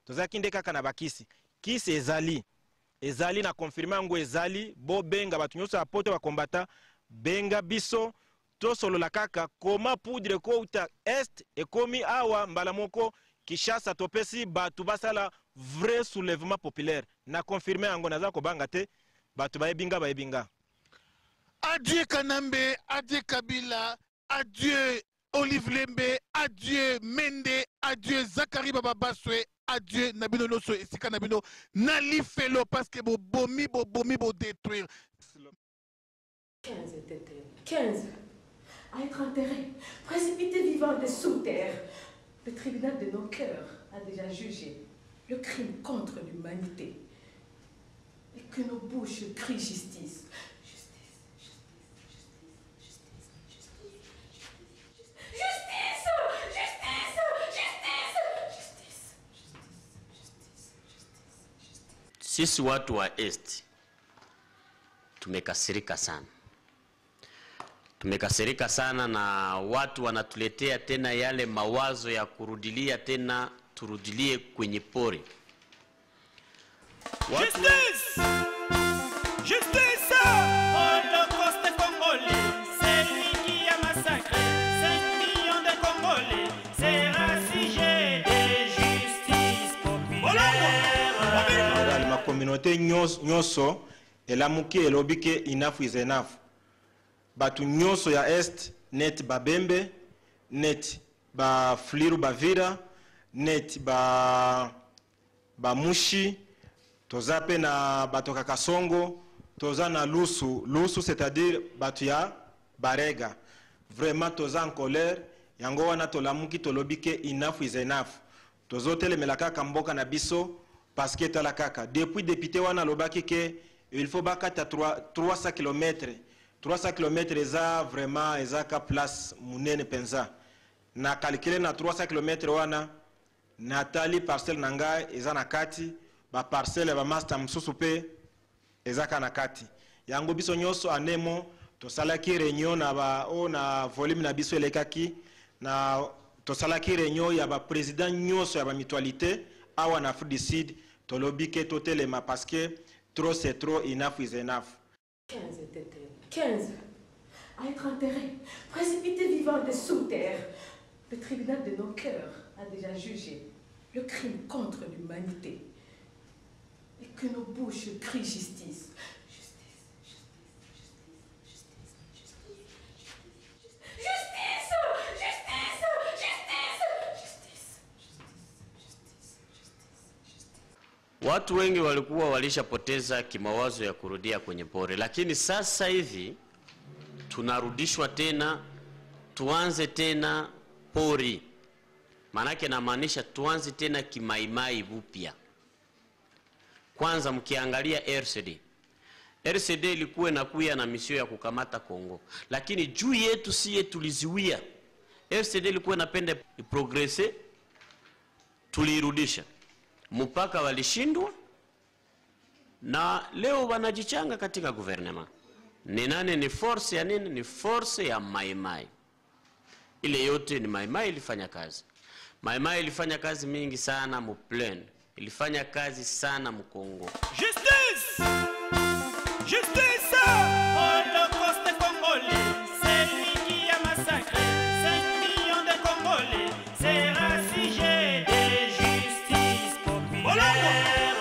Tozalaki nde kaka na bakisi. Kisi ezali, ezali na confirme yango ezali. Bobenga bato nyonso ya poto bakombata, benga biso tosolola kaka koma poudre kouta est ekomi awa mbala moko Kinshasa. Topesi bato basala vrai soulèvement populaire na confirme yango, naza kobanga te, bato bayebi nga, bayebi nga. Adieu Kanambe, adieu Kabila, adieu Olive Lembe, adieu Mende, adieu Zachary Bababaswe, adieu na bino nyonso, esika na bino na lifelo, parce que bobomi, bobomi, bodétruire. 15 étaient-elles. 15 à être enterrées, précipitées vivantes sous terre. Le tribunal de nos cœurs a déjà jugé le crime contre l'humanité. Et que nos bouches crient justice. Justice, justice, justice, justice, justice, justice, justice, justice, justice, justice, justice, justice. Sisi watu wa Est tumekasirika sana, tumekasirika sana na watu wanatuletea tena yale mawazo ya kurudilia tena, turudilie kwenye pori. Watu... Justice! Justice! Holocauste congolais, celui qui a massacré 5 millions de Congolais sera sujet de justice populaire. Ma communauté nyonso elamuki, elobi ke enough is enough. Bato nyonso ya Est, net Babembe, net Bafuliru, Bavira, net ba Bamushi, toza mpe na bato kaka Songo, toza na Lusu Lusu, c'est-à-dire bato ya Barega. Vraiment toza en colère. Yango wana tolamuki, tolobi ke enough is enough. Tozotelemela kaka mboka na biso, parce que tala kaka, depuis député wana alobaki ke il faut bakata 300 km, 300 km eza vraiment, eza ka place monene mpenza. Na calcule na 300 km wana, natali parcelle na ngai eza na kati, baparcelle ya bamaster mosusu mpe eza kaka na kati. Yango biso nyonso anemo tosalaki réunion na ba oyo na volume na biso elekaki na, tosalaki réunion ya baprésident nyonso ya bamutualité awa na Afrique du Sud. Tolobi ke totelema, parce que trop c'est trop, enough is enough. 15 étaient-elles. 15 à être enterrées, précipitées vivantes sous terre. Le tribunal de nos cœurs a déjà jugé le crime contre l'humanité. Et que nos bouches crient justice. Justice, justice, justice, justice, justice, justice, justice, justice, justice, justice, justice, justice. Watu wengi walikuwa walishapoteza kimawazo ya kurudia kwenye pori, lakini sasa hivi tunarudishwa tena, tuanze tena pori. Maanake namaanisha tuanze tena kimaimai upya. Kwanza mkiangalia RCD, RCD ilikuwa inakuya na mission ya kukamata Kongo, lakini juu yetu siye tuliziwia. RCD ilikuwa inapenda iprogresse, tuliirudisha mpaka walishindwa, na leo wanajichanga katika gouvernement. Ni nani? Ni force ya nini? Ni force ya Maimai. Ile yote ni Maimai ilifanya kazi. Maimai ilifanya kazi mingi sana mu plaine, ilifanya kazi sana mu Kongo. Justice! Justice! Holocauste congolais, celui qui a massacré 5 millions de Congolais sera sujet de justice populaire.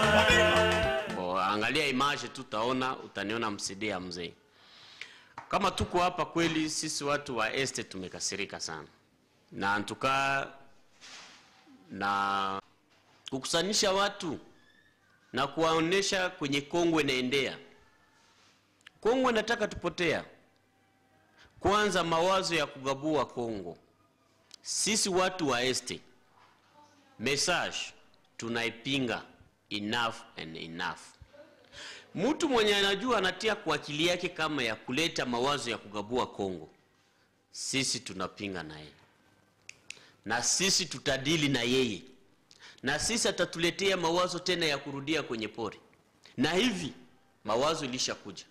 Bon, angalia image tutaona, utaniona mCD ya mzee. Kama tuko hapa kweli, sisi watu wa Est tumekasirika sana, na antuka na kukusanyisha watu na kuwaonesha kwenye Kongo inaendea. Kongo inataka tupotea. Kwanza mawazo ya kugabua Kongo, sisi watu wa Est, message tunaipinga, enough and enough. Mtu mwenye anajua anatia kwa akili yake kama ya kuleta mawazo ya kugabua Kongo, sisi tunapinga na yeye, na sisi tutadili na yeye, na sisi atatuletea mawazo tena ya kurudia kwenye pori, na hivi mawazo ilishakuja,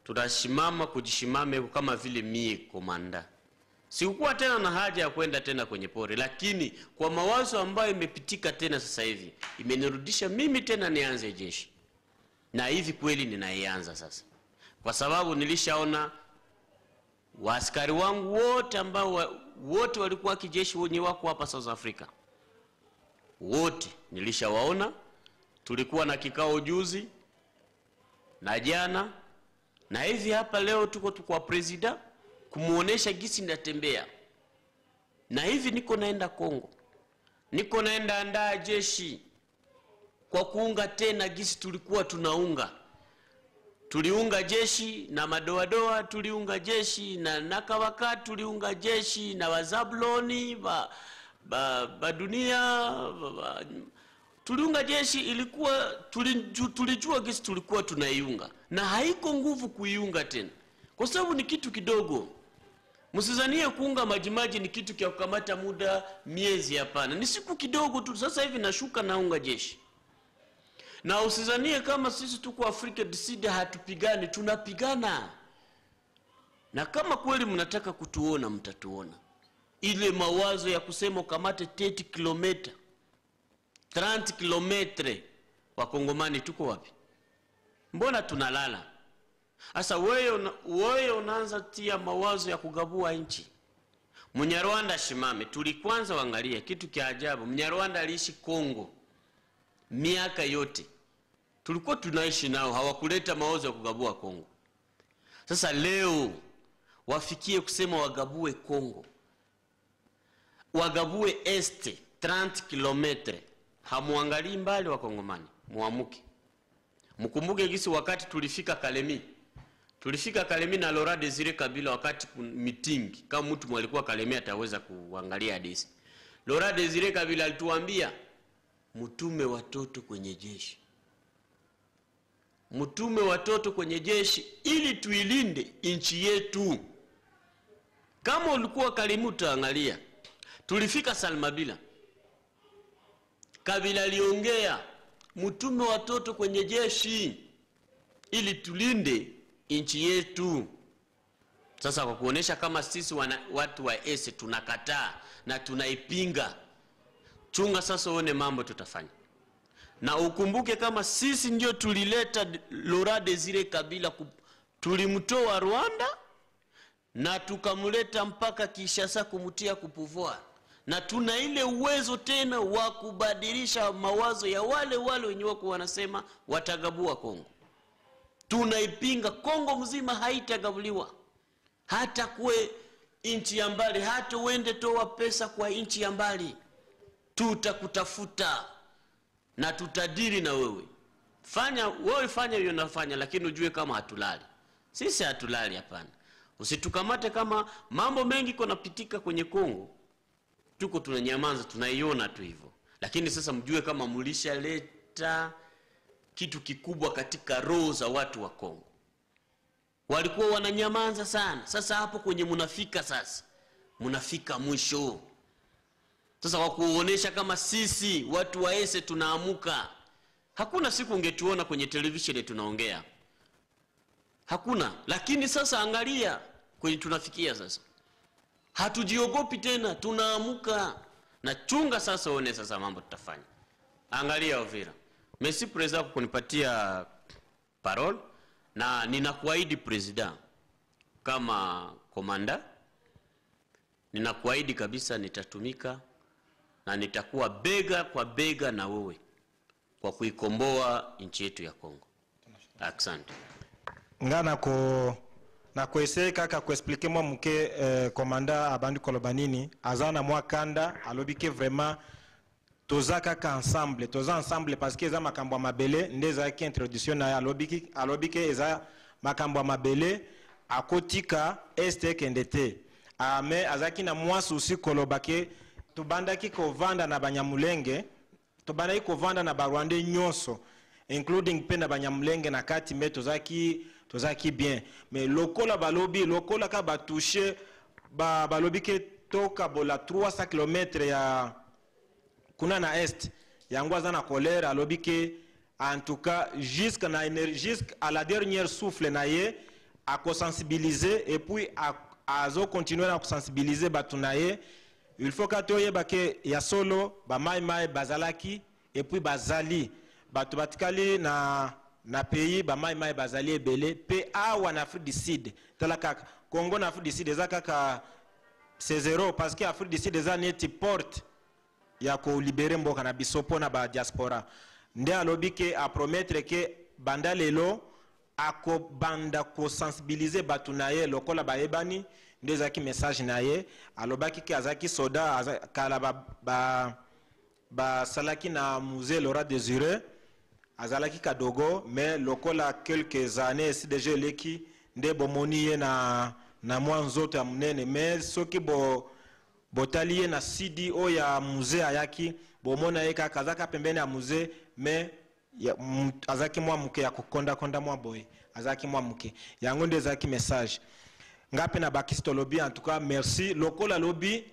tunashimama kujishimame kama vile mie komanda. Sikukuwa tena na haja ya kwenda tena kwenye pori, lakini kwa mawazo ambayo imepitika tena sasa hivi imenirudisha mimi tena nianze jeshi, na hivi kweli ninaianza sasa, kwa sababu nilishaona waaskari wangu wote ambao wote walikuwa kijeshi wenye wako hapa South Africa, wote nilishawaona. Tulikuwa na kikao juzi na jana na hivi hapa leo tuko kwa president kumuonesha gisi natembea, na hivi niko naenda Kongo, niko naenda andaa jeshi kwa kuunga tena gisi tulikuwa tunaunga. Tuliunga jeshi na madoadoa, tuliunga jeshi na nakawaka, tuliunga jeshi na wazabloni ba dunia ba, tuliunga jeshi. Ilikuwa tulijua gisi tulikuwa tunaiunga, na haiko nguvu kuiunga tena kwa sababu ni kitu kidogo. Msizanie kuunga majimaji ni kitu kia kukamata muda miezi, hapana, ni siku kidogo tu. Sasa hivi nashuka naunga jeshi. Na usizanie kama sisi tuko Afrika Kusini hatupigani, tunapigana. Na kama kweli mnataka kutuona mtatuona. Ile mawazo ya kusema ukamate 30 kilomita, 30 kilometre, Wakongomani tuko wapi? Mbona tunalala? Sasa wewe unaanza tia mawazo ya kugabua nchi. Mnyarwanda shimame, tulikwanza waangalia kitu kia ajabu. Mnyarwanda aliishi Kongo miaka yote, tulikuwa tunaishi nao, hawakuleta mawazo ya kugabua Kongo. Sasa leo wafikie kusema wagabue Kongo, wagabue este 30 kilometre. Hamuangalii mbali Wakongomani, muamuke. Mkumbuke gisi wakati tulifika Kalemi. Tulifika Kalemi na Laurent Desire Kabila wakati meeting. Kama mtu mwalikuwa Kalemi ataweza kuangalia hadithi. Laurent Desire Kabila alituambia mtume watoto kwenye jeshi. Mtume watoto kwenye jeshi ili tuilinde nchi yetu. Kama ulikuwa Kalemi utaangalia. Tulifika Salmabila. Kabila aliongea mtume watoto kwenye jeshi ili tulinde nchi yetu. Sasa kwa kuonesha kama sisi watu wa ese tunakataa na tunaipinga. Chunga sasa uone mambo tutafanya. Na ukumbuke kama sisi ndio tulileta Laurent Desire Kabila, tulimtoa Rwanda na tukamleta mpaka Kinshasa kumtia kupuvua. Na tuna ile uwezo tena wa kubadilisha mawazo ya wale wale wenye wako wanasema watagabua Kongo. Tunaipinga Kongo mzima haitagabuliwa. Hata kuwe nchi ya mbali, hata uende toa pesa kwa nchi ya mbali, tutakutafuta na tutadili na wewe. Fanya wewe, fanya hiyo unafanya, lakini ujue kama hatulali. Sisi hatulali, hapana. Usitukamate kama mambo mengi kunapitika kwenye Kongo, tuko tunanyamaza, tunaiona tu hivyo. Lakini sasa mjue kama mlishaleta kitu kikubwa katika roho za watu wa Kongo. Walikuwa wananyamaza sana. Sasa hapo kwenye munafika sasa, munafika mwisho. Sasa kwa kuonesha kama sisi watu wa ese tunaamuka. Hakuna siku ungetuona kwenye televisheni tunaongea. Hakuna. Lakini sasa angalia kwenye tunafikia sasa. Hatujiogopi tena, tunaamuka. Na chunga sasa uone sasa mambo tutafanya. Angalia Uvira. Merci president kwa kunipatia parole, na ninakuahidi president kama komanda, ninakuahidi kabisa nitatumika na nitakuwa bega kwa bega na wewe kwa kuikomboa nchi yetu ya Kongo. Asante. Nga na ko kaka ko expliquer moi muke komanda abandi koloba nini aza na mwa kanda alobi ke vraiment toza kaka ensemble, toza ensemble parce que eza makambo ya mabele nde ezalaki introduction na ye, alobi ke eza makambo ya mabele akotika este ekende te. Me azalaki na mwa souci koloba ke tobandaki kovanda na Banyamulenge, tobandaki kovanda na Barwande nyonso including pe na Banyamulenge na kati, me tozalaki bien. Mais lokola balobi, lokola ka batouche, balobi ke tokabola 300 kilomètres ya kuna na est, yango aza na colère, alobi ke en tout cas jusqu'à na énergie, jusqu'à la dernière souffle na ye akosensibiliser et puis Azocontinue na kosensibilize bato na ye. Il faut ka toyeba ke ya solo bamaimai bazalaki et puis bazali bato batikali na pays. Bamaimai bazali ebele mpe awa na Afrique du Sud. Tala kaka Congo na Afrique du Sud, eza kaka, c'est zéro, parce que Afrique du Sud eza neti porte ya kolibérer mboka na biso mpo na badiaspora. Nde alobi ke apromettre ke banda lelo akobanda kosensibilize bato na ye lokola bayebani. Nde ezalaki message na ye. Alobaki ke azalaki soda kala, basalaki na Mzee Laurent Désiré, azalaki kadogo, mais lokola quelques années esi déjà eleki, nde bomoni ye na mwa nzoto ya monene. Mais soki botali ye na sidi oyo ya Mzee ayaki, bomona ye kaka azalaka pembeni ya Mzee, mais azalaki mwa moke ya kokondakonda mwa boye, azalaki mwa moke. Yango nde ezalaki message. Nga mpe na bakisi, tolobi en tout cas merci. Lokola alobi,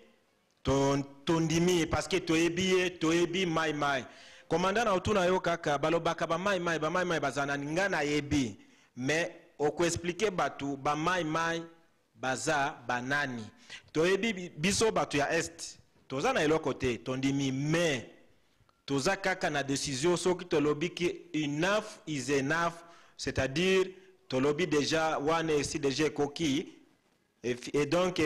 tondimi ye parce que toyebi ye, toyebi mai mai. Komanda, na otuna yo kaka, balobaka bamai mai, bamai mai baza nani? Nga nayebi, mais okoexpliquer bato bamai mai baza banani. Toyebi biso bato ya Est, toza na eloko te, tondimi, mais toza kaka na décision. Soki tolobi ke enough is enough, c'est-à-dire tolobi déjà wana esi déjà ekoki. Et donc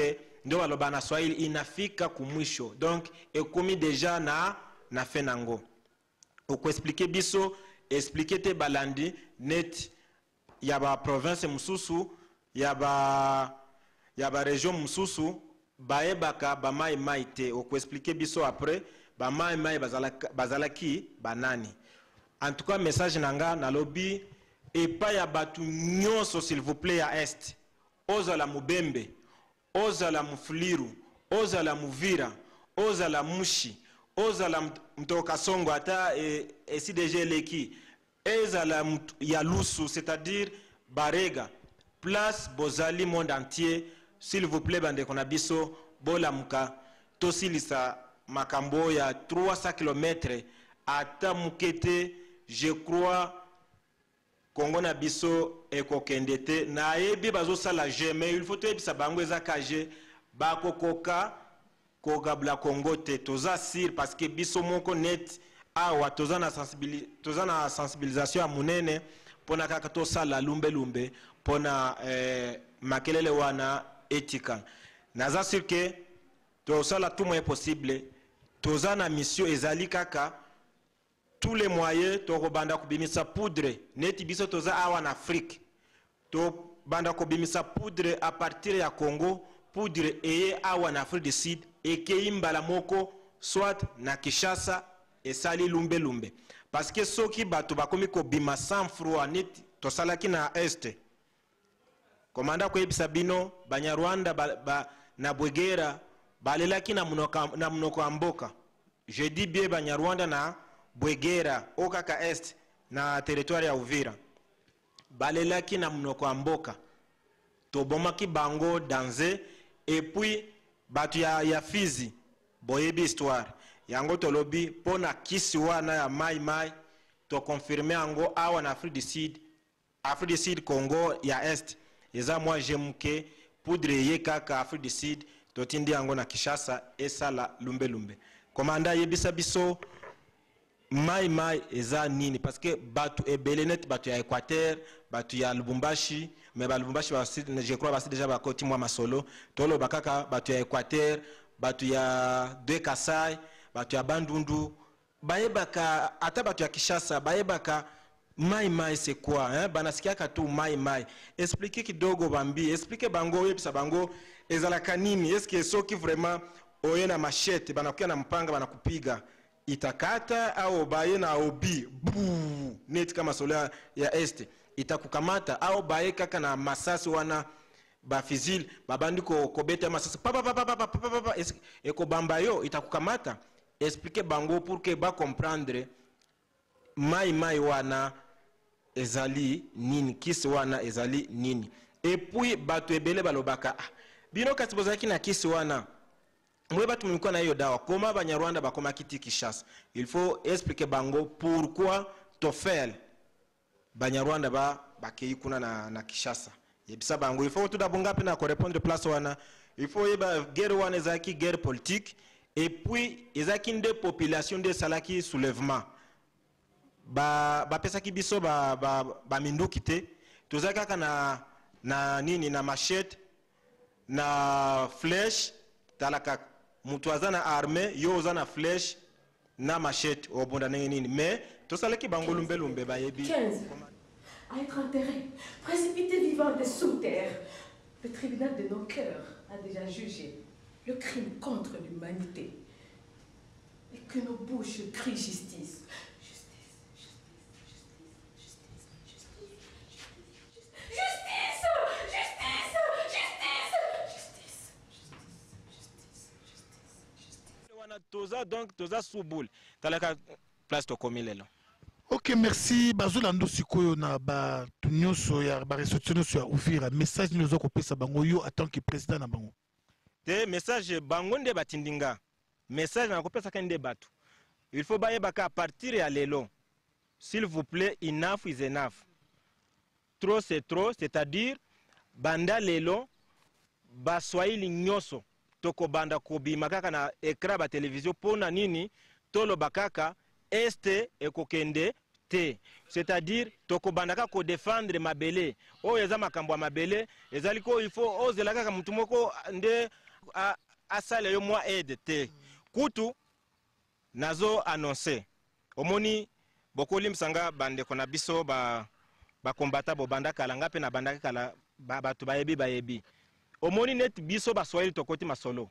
ndio baloba na Swahili, inafika kumwisho, donc ekomi déjà na fin nango. Okoexpliquer biso, expliquer te balandi neti ya baprovince mosusu, ya barégion mosusu, bayebaka bamai mai te. Okoexpliquer biso après bamai mai bazalaki banani. En tout cas, message na nga, nalobi epai ya bato nyonso, s'il vous plaît, ya Est, ozala mobembe, ozala mufuliru, ozala muvira, ozala mushi, ozala mtoka songo, ata esi déjà eleki, ezala ya lusu, c'est-à-dire barega, place bozali, monde entier, s'il vous plaît, bandeko na biso, bolamuka, tosilisa makambo ya 300 km ata moke te. Je crois Kongo na biso ekokende te. Nayebi bazosala jeu, mais il faut toyebisa bango eza ka jeu. Bakokoka kogabula Kongo te, toza sûr, parce que biso moko net awa toza na sensibilisation ya monene mpona kaka tosala lumbelumbe mpona makelele wana etika. Naza sûr ke tosala tout moyen possible. Toza na mission, ezali kaka tous les moyens. Tokobanda kobimisa poudre neti biso toza awa na Afrique, tobanda kobimisa poudre à partir ya Congo. Poudre eye awa na Afrique du Sud, ekei mbala moko soit na Kinshasa, esali lumbelumbe, parce que soki bato bakomi kobima sans froid neti tosalaki na Est, komanda koyebisa bino, Banyarwanda na Bwegera balelaki na monoko ya mboka. Je dis bien, Banyarwanda na Bwegera, o kaka Est, na territoire ya Uvira, balelaki na monoko ya mboka. Tobomaki bango danze. Et puis bato ya Fizi, boyebi histoire yango. Tolobi mpo na kisi wana ya mai mai, toconfirmer yango awa na Afrique du Sud. Afrique du Sud, Congo ya Est eza mwa je moke. Poudre eye kaka Afrique du Sud, totindi yango na Kinshasa, esala lumbelumbe. Komanda, yebisa biso mai mai eza nini, parce que bato ebele neti bato ya Équateur, bato ya Lubumbashi, mais balubumbashi je crois basi déjà bakoti mwa masolo. Toloba kaka bato ya Équateur, bato ya deux Kasai, bato ya Bandundu bayebaka, ata bato ya Kinshasa bayebaka mai mai c'est quoi, hein? Banasikiaka tu mai mai. Explique kidogo, bambi, explique bango, oyebisa bango ezalaka nini. Est-ce soki vraiment oye na machette, banakuya na mpanga, banakupiga, itakata, au baye na obi bu neti kama solo ya Est, itakukamata, au baye kaka na masasi wana, bafizile, babandi kobeta masasi pa pa pa pa pa pa pa pa, ekobamba yo, itakukamata? Explique bango pour que bacomprendre mai mai wana ezali nini, kisi wana ezali nini. Et puis bato ebele balobaka: "Ah, bino kasi bozalaki na kisi wana, mwe bato mlikuwa na hiyo dawa, koma Banyarwanda bakomaki ti Kinshasa?" Il faut expliquer bango pourquoi tofel Banyarwanda bakei kuna na Kinshasa. Yebisa bango, il faut tout d'abord nga mpe na korépondre place wana. Il faut oyeba guerre wana ezalaki guerre politique, et puis ezalaki nde population nde esalaki soulèvement. Bapesaki biso baminduki ba te, tozalaki kaka na nini, na machette, na flèche. Tala kaka, moto aza na armée, yo oza na flèche na machette, obunda ndenge nini? Mais tosalaki bango lumbelumbe, bayebi. 15. À être enterré, précipité vivante sous terre. Le tribunal de nos cœurs a déjà jugé le crime contre l'humanité. Et que nos bouches crient justice. Justice, justice, justice, justice, justice, justice, justice, justice, justice, justice, justice. Wana toza, donc toza sous boule. Talaka place tokomi lelo. Ok, merci. Bazolanda sikoyo na bato nyonso ya baresortissant nyonso ya Uvira, message nini oza kopesa bango, yo en tant que président na bango? Te, message, bango nde batindi nga. Message nakopesaka nde bato, il faut bayebaka à partir ya lelo, s'il vous plaît, enough is enough, trop c'est trop. C'est-à-dire, banda lelo, Baswahili nyonso tokobanda kobima kaka na écran batelevizio. Mpo na nini? Toloba kaka Est ekokende te, c'est-à-dire tokobanda kaka kodefendre mabele oyo. Eza makambo ya mabele, ezali ko il faut ozela kaka motu moko nde asala yo mwa aide te. Kutu nazo annonce, omoni, bokolimbisa nga, bandeko na biso bakombata, bobanda kala, nga mpe nabandaki kala, bato bayebi, bayebi. Omoni, neti biso Baswahili tokoti masolo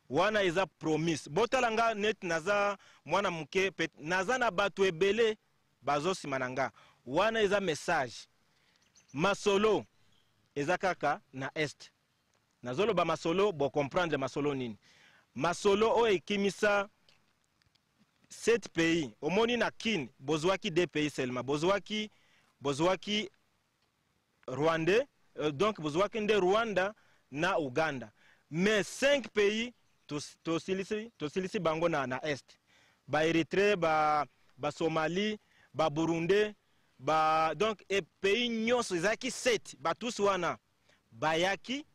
wana, eza promise. Botala nga, neti naza mwana moke, naza na bato ebele bazosima na nga. Wana eza message. Masolo eza kaka na Est. Nazoloba masolo, bocomprendre masolo nini. Masolo oyo ekimisa sept pays. Omoni, na Kine bozwaki deux pays seulement, bozwaki Rwandais, donc bozwaki nde Rwanda na Uganda, mais cinq pays tosilisi bango na Est: Baérythrée, Basomalie, ba baburundais, ba donc e pays nyonso ezalaki sept. Batusi wana bayaki,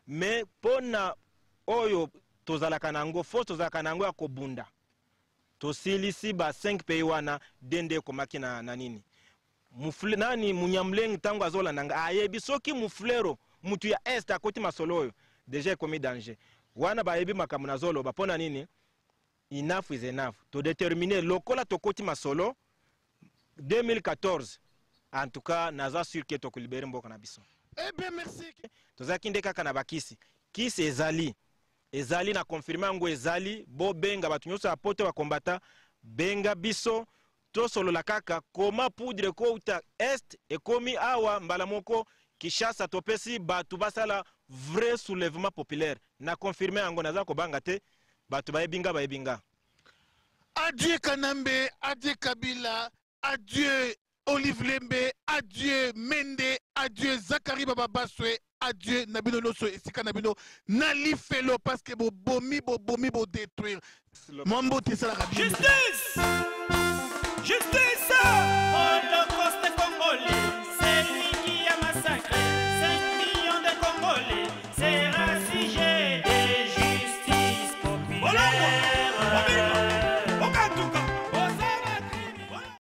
mais mpo na oyo tozalaka nango, force tozalaka nango ya kobunda, tosilisi ba 5 pays wana. De nde ekomaki na nini, mufle, nani, Munyamulenge, ntango azolanda nga, ayebi soki Mufulero, mutu ya Est, akoti masolo oyo, déjà ekomi danger. Wana bayebi makambo nazoloba. Mpo na nini? Enough is enough. Todétermine lokola tokoti masolo 2014, en tout cas naza sûr ke tokolibérer mboka na biso. Eh bien, merci. Tozalaki nde kaka na bakisi. Kisi ezali, ezali na confirme yango, ezali. Bobenga bato nyonso ya Poto, bakombata, benga biso, tosolola kaka koma poudre kouta Est ekomi awa mbala moko Kinshasa. Topesi bato basala vrai soulèvement populaire. Na confirme yango, naza kobanga te. Bato bayebi nga, bayebi nga. Adieu Kanambe, adieu Kabila, adieu Olive Lembe, adieu Mende, adieu Zakari Bababaswe, adieu na bino nyonso, esika na bino na lifelo, parce que bobomi, bobomi, bodétruire. Mwa mbote esalaka bien. Justice! Justice! Holocauste congolais!